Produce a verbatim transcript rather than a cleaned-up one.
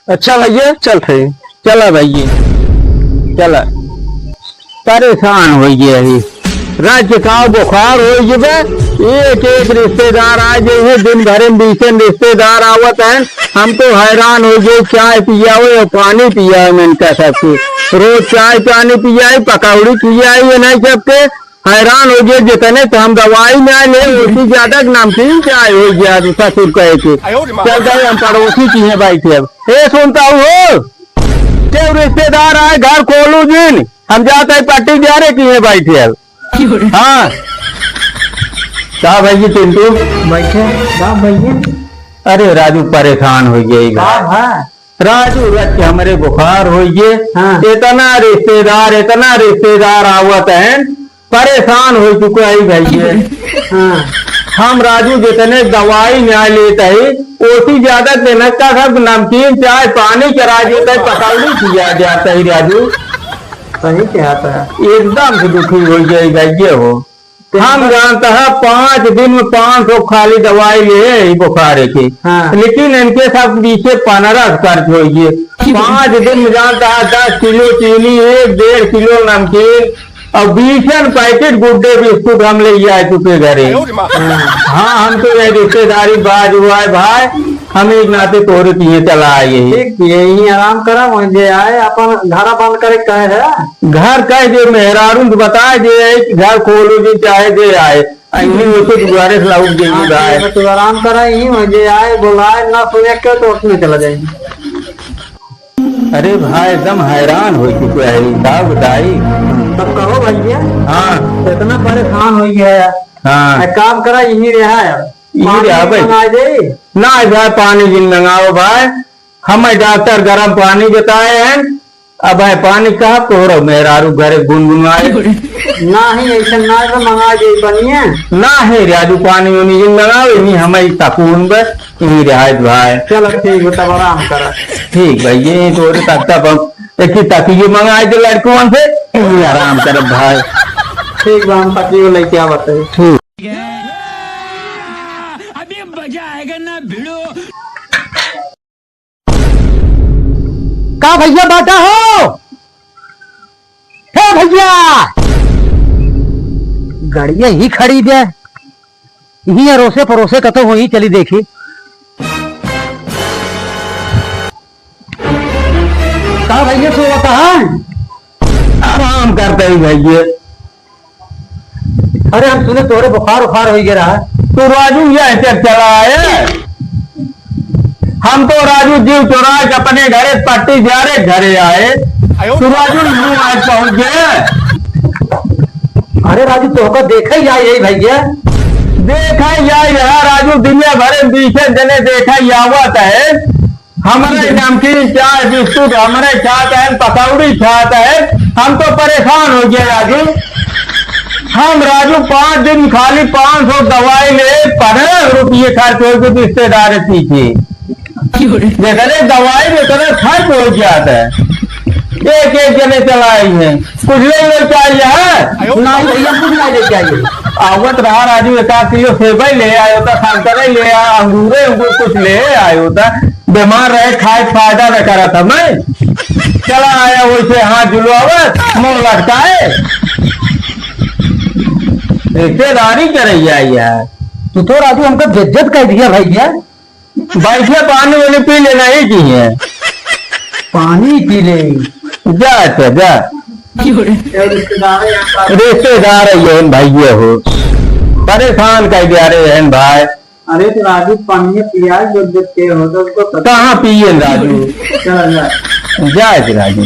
अच्छा भइया, चल रहे। चला भइया, चला। परेशान होइ गया है। राज्य का बुखार होइ गया बा। एक एक रिश्तेदार आ गए हैं, दिन भर में बीसन रिश्तेदार आवत हैं। हम तो हैरान होइ गए, चाय पियावे और पानी पियावे में इनका सबके। रोज चाय पानी पियाई, पकौड़ी खियाई, ये नहीं सबके। हैरान होइ गए, जितने तो हम दवाई ना ले, उससे ज्यादा नमकीन चाय होइ गया, ससुर कहे के। चल गए हम पड़ोसी की हैं बैठे। अब ए सुनता हूँ हो, के रिश्तेदार आए घर खोलू जिन, हम जाते हैं पट्टी द्यारे की हैं बैठे। अब हाँ, का भइया चिंटू? बैठे। का भइया? अरे राजू, परेशान होइ गए का बा। राजू, रच के हमरे बुखार होइ गए। हाँ। इतना रिश्तेदार, इतना रिश्तेदार आवत हैं, परेशान होइ चुका है भइया। हाँ। हम राजू जितने दवाई ना लेत ही, ओसी ज्यादा देना का सब नमकीन चाय पानी चढ़ा देता है, पकौड़ी खिया जाता है राजू। सही कहता है। एकदम से दुखी होइ गए भइया हो। हम जानता है, पाँच दिन में पाँच सौ खाली दवाई ले है ई बुखार के। हाँ। लेकिन इनके सब पीछे पन्द्रह खर्च होइ गए। पाँच दिन में जानता है, दस किलो चीनी, एक डेढ़ किलो नमकीन और बीसन पैकेट गुड्डे बिस्कुट हम ले आए चुके घरे। हाँ, हम तो ये रिश्तेदारी बाज हुआ है भाई, हम एक नाते तोरे किए चला आए हैं। ठीक है, यहीं आराम करा, वहीं जे आए, अपन घरा बंद करे कहे है। घर कह दे, मेहरारू से बताए दे, कि घर खोलो जी, चाहे जे आए, अइहीं उसे दुआरे से लौट जाइए हाँ, भाई। ठीक है, तू आराम करा, यहीं वहीं जे आए, बुलाए, ना सुने के तो उसमें चला जाएंगे। अरे भाई, एकदम हैरान होइ चुका है, का बताई? तब कहो भइया। हाँ। इतना परेशान होइ गया है। हाँ। एक काम करा, यहीं रहा है। यहीं पानी रहा भाई। मंगा दे। ना भाई, पानी जिन मंगाओ भाई, हमें डॉक्टर गरम पानी बताए हैं। अब है पानी कहाँ तोहरो मेहरारू घरे गुनगुनाए। ना ही ऐसा ना तो मंगा दे पनिया। ना है राजू, पानी उनी जिन मंगाओ, इन्हीं हमें सकून बे, इन्हीं रिहायत भाई। चलो ठीक है, तब आराम करा। ठीक भाई, ये तोरे तक तब हम एक ही तकिए मंगाए थे लड़कों से, इन्हीं आराम करब भाई। ठीक बा, हम तकिए लेके आवत है। ठीक। अभी मजा आएगा ना भिड़ो। का भइया बाटा हो? हे भइया, गड़िया ही खड़ी दे, यहीं अरोसे परोसे कतो होई, चली देखी। का भइया सोवत है? आराम करते ही भइया। अरे हम सुने तोरे बुखार उखार होइ गया रहा। तो राजू ये चल चला है। हम तो राजू जीव चोरा के अपने घरे पट्टी द्यारे घरे आए। तो राजू यूं आज पहुंच गए। अरे राजू तोहका देखा ही आई है भइया। देखा ही आई रहा राजू, दुनिया भर में बीसे जने देखा ही आवत है। हमरे नमकीन चाय बिस्कुट हमरे खात हैं, पकौड़ी खात हैं, हम तो परेशान होइ गए राजू। हम राजू पाँच दिन खाली पाँच सौ दवाई ले, पन्द्रह रुपये खर्च होइ गए रिश्तेदार पीछे। जेकरे दवाई में इतना खर्च होइ जात है, एक एक जने चलाई हैं। कुछ ले लेके आई है? नहीं भइया, कुछ नहीं लेके आई है। आवत रहा राजू, एक आध किलो सेवई ले आयो था, संतरे ले आया, अंगूरे, अंगूर कुछ ले आयो था। बीमार रहे, खाए फायदा न करा था मैं। चला आया वैसे हाथ जुलवावत, मुंह लटकाए। रिश्तेदारी करे आई है। तू तो राजू हमका बेइज्जत कर दिया भइया। बैठे पानी वानी पी लेना ही चाहिए। पानी पी ले। जा अच्छा, जा। रिश्तेदार है ये भाई, ये हो। परेशान कर दिया रे हैं भाई। अरे तो राजू पानी पिया जो देते हो तो उसको पता कहाँ पिए राजू? चला जा। जा राजू।